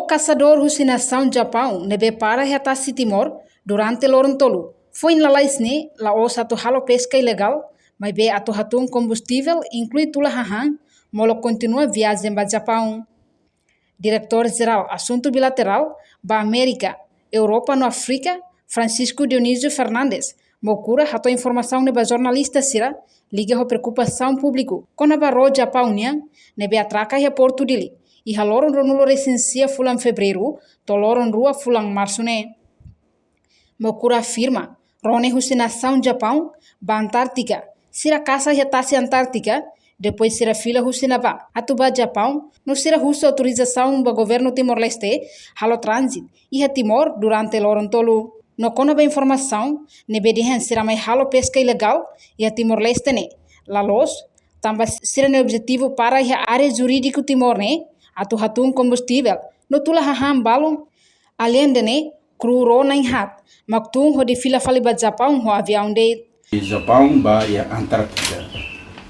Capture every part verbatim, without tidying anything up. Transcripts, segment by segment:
Kasadór husi nasaun Japaun ne'ebé para iha tasi Timor durante loron tolu, foin lalais ne'e la'ós atu halo peska ilegál, maibé atu hatún kombustivel, inklui tula hahán, molok kontinua viajen ba Japaun. Diretór Jerál Asuntu Bilaterál ba Amérika, Europa no Áfrika, Francisco Dionísio Fernandes, Mokura hato'o informasaun ne'e ba jornalista sira, liga ho preokupasaun públiku kona-ba ró Japaun nian ne'ebé atraka iha Portu Dili iha loron ruanulu-resin-sia fulan Fevereiru to'o loron rua fulan Marsu ne'e. Mokura afirma, ró ne'e husi nasaun Japaun ba Antártika, sira kasa iha tasi Antártika, depois sira fila husi ne'ebá atu ba Japaun, no sira husu autorizasaun ba governu Timor-Leste halo tránzitu iha Timor durante loron tolu. No kona-ba informasaun ne'ebé dehan sira mai halo peska ilegál iha Timor-Leste ne'e, la loos, tanba sira-nia objetivu para iha área jurídiku Timor ne'e atu hatún kombustivel no tula hahán balun. Alende ne'e, kru ró na'in-haat mak tun hodi fila fali ba Japaun ho aviaun de'it. Japaun ba iha Antártika.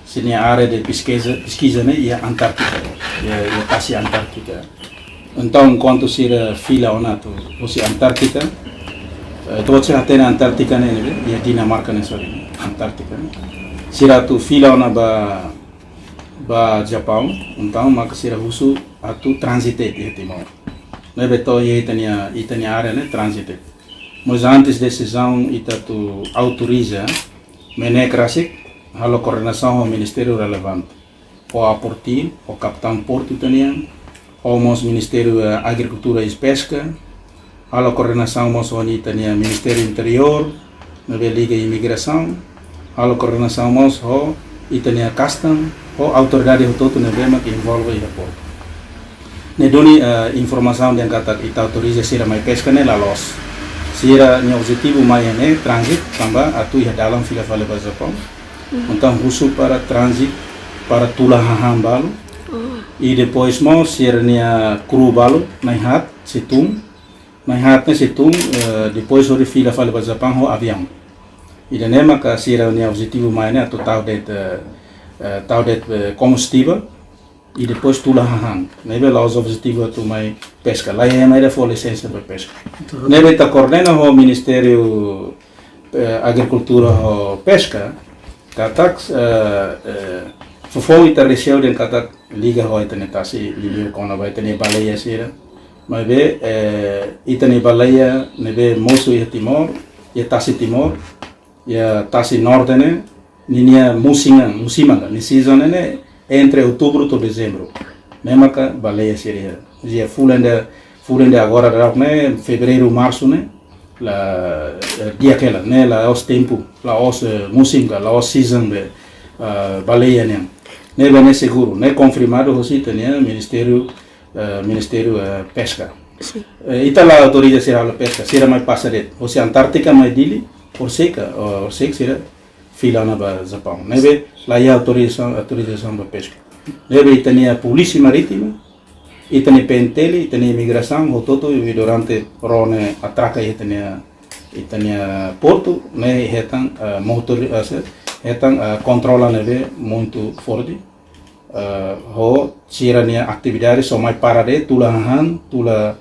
Sira-nia área de peskiza, peskiza ne'e iha Antártika, iha, iha tasi Antártika. Entaun, enkuantu sira fila ona atu husi Antártika, eh, ita-boot sira hatene Antártika ne'e, ne'e, iha Dinamarka ne'e, sorry, Antártika ne'e. Sira atu fila ona ba, ba Japaun, entaun maka sira husu atu tránzitu iha Timor. Ne'ebé to'o iha ita-nia, ita-nia área ne'e tránzitu. Mas antes desizaun ita atu autoriza, MNEK rasik halo koordenasaun ho ministériu relevante, ho APORTIL, ho kapitaun portu ita-nian, ho mós Ministériu, eh, Agrikultura i Peska, halo koordenasaun mós ho ita-nia Ministériu Interiór, ne'ebé liga imigrasaun, halo koordenasaun mós ho ita-nia Customs, ho autoridade hotu-hotu ne'ebé mak envolve iha portu. Ne'e duni, eh, informasaun dehan katak ita autoriza sira mai peska ne'e la loos. Sira-nia objetivu mai ne'e tránzitu, tanba atu iha dalan fila fali ba Japaun. Entaun husu para tránzitu, para tula hahán balu. I depois mós sira-nia kru balu, na'in-haat sei tun. Na'in-haat ne'e sei tun, eh, depois hodi fila fali ba Japaun ho aviaun. Ida-ne'e maka sira-nia objetivu mai ne'e atu tau de'it, eh, eh, tau de'it, eh, kombustivel. I depois tula hahán. Ne'ebé la'ós objetivu atu mai peska. Laiha ema ida fó lisensa ba peska. Ne'ebé ita koordena ho Ministériu, eh, Agrikultura ho Peska, katak, eh, eh, foufoun ita reseiu dehan katak liga ho ita-nia tasi, liga kona-ba ita-nia baleia sira. Maibé, eh, ita-nia baleia ne'ebé mosu iha Timor, iha tasi Timor, iha tasi Norte ne'e, ninia musim, musim ne'e, nia season ne'e entre Outubru to'o Dezembru. Ne'e maka baleia sira iha. Iha fulan ida, fulan ida agora daudaun ne'e, Fevereiru, Marsu ne'e, la, eh, di'ak hela, ne'e la'ós tempu, la'ós, eh, musim ka, la'ós season be, eh, baleia nian. Ne'ebé ne'e seguru, ne'e konfirmadu husi ita-nia Ministériu, eh, Ministériu, eh, Peska. Sin. Eh, ita la autoriza sira halo peska, sira mai pasa de'it. Husi Antártika mai Dili, horisehik, horisehik sira fila ona ba Japaun. Ne'ebé laiha autorizasaun, autorizasaun ba peska. Ne'ebé ita-nia Polísia Marítima, ita-nia PNTL, ita-nia imigrasaun, hotu-hotu, i durante ró ne'e atraka iha ita-nia, ita-nia portu, ne'e hetan, eh, monitor, eh, se, hetan, eh, kontrola ne'ebé muitu forte. Eh, ho sira-nia atividade só mai para de'it, tula hahán, tula,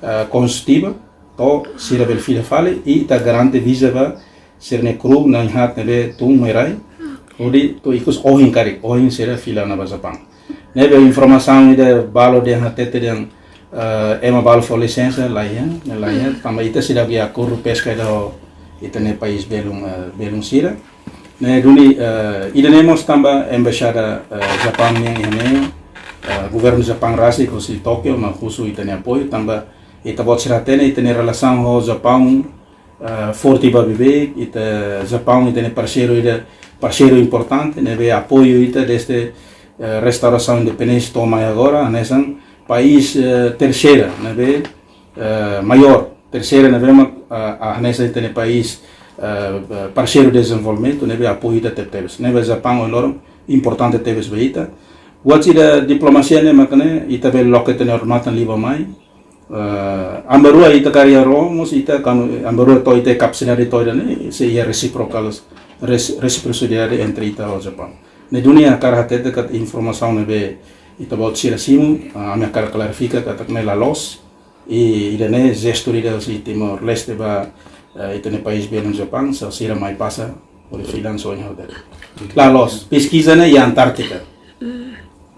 eh, kombustivel, to'o sira bele fila fali, i ita garante viza ba sira-nia kru na'in-haat ne'ebé tun mai rai, hodi to'o ikus ohin karik, ohin sira fila ona ba Japaun. Ne'ebé informasaun ida balu dehan hatete dehan, eh, ema balu fó lisensa, laiha, ne'e laiha, tanba ita seidauk iha akordu peska ida ho ita-nia país belun, eh, belun sira. Ne'e duni, eh, ida-ne'e mós tanba embaixada, eh, Japaun nian iha ne'e, eh, governu Japaun rasik husi Tókiu mak husu ita-nia apoiu, tanba ita-boot sira hatene, ita-nia relasaun ho Japaun, eh, forte ba beibeik, ita, Japaun ita-nia parseiru ida, parseiru importante, ne'ebé apoiu ita dezde, eh, restaurasaun independénsia to'o mai agora, hanesan país, eh, terseira, ne'ebé, eh, maiór, terseira ne'ebé mak, ah, ah, hanesan ita-nia país, eh, eh, parseiru dezenvolvimentu, ne'ebé apoiu ita tebetebes. Ne'ebé Japaun ohin loron importante tebes ba ita. Buat ida diplomasia ne'e maka ne'e, ita bele loke ita-nia odamatan liu bá mai. Eh, aban-bainrua ita karik iha ró, mós ita kanu, aban-bainrua to'o ita kapasidade to'o ida-ne'e, sei iha reciprocal, res-, reciprocidade entre ita ho Japaun. Ne'e duni ha'u hakarak hatete katak informasaun ne'ebé ita-boot sira simu, ah, ami hakarak klarifika katak ne'e la loos. I ida-ne'e jestu ida husi Timor-Leste ba, eh, ita-nia país belun Japaun, sira mai pasa hodi fila ona sira-nia hotel. La'ós, peskiza ne'e iha Antártika.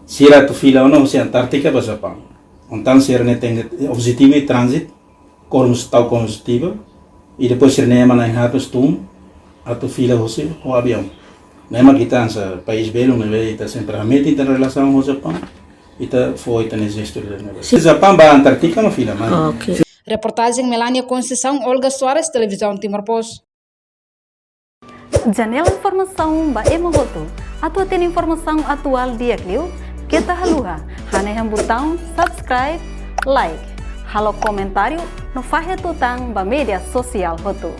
Sira atu fila ona husi Antártika ba Japaun. Entaun sira-ne'e tenke objetivu iha tránzitu, kormus tau konjuntiva, i depois sira-ne'e ema na'in haat tun atu fila hosi ho aviaun. Ne'e mak ita hanesan país belun ne'ebé ita sempre hametin ita-nia relasaun ho Japaun, ita fó ita-nia jestu ida-ne'e. Husi Japaun ba Antártika mak fila, maibé. Ok. Reportajen Melania Conceição, Olga Soares, Televizaun Timor Post. Janela informasaun ba ema hotu. Atu hatene informasaun atuál di'ak liu, keta haluha hanehan butaun subscribe, like, halo komentáriu no fahe tutan ba média sosiál hotu.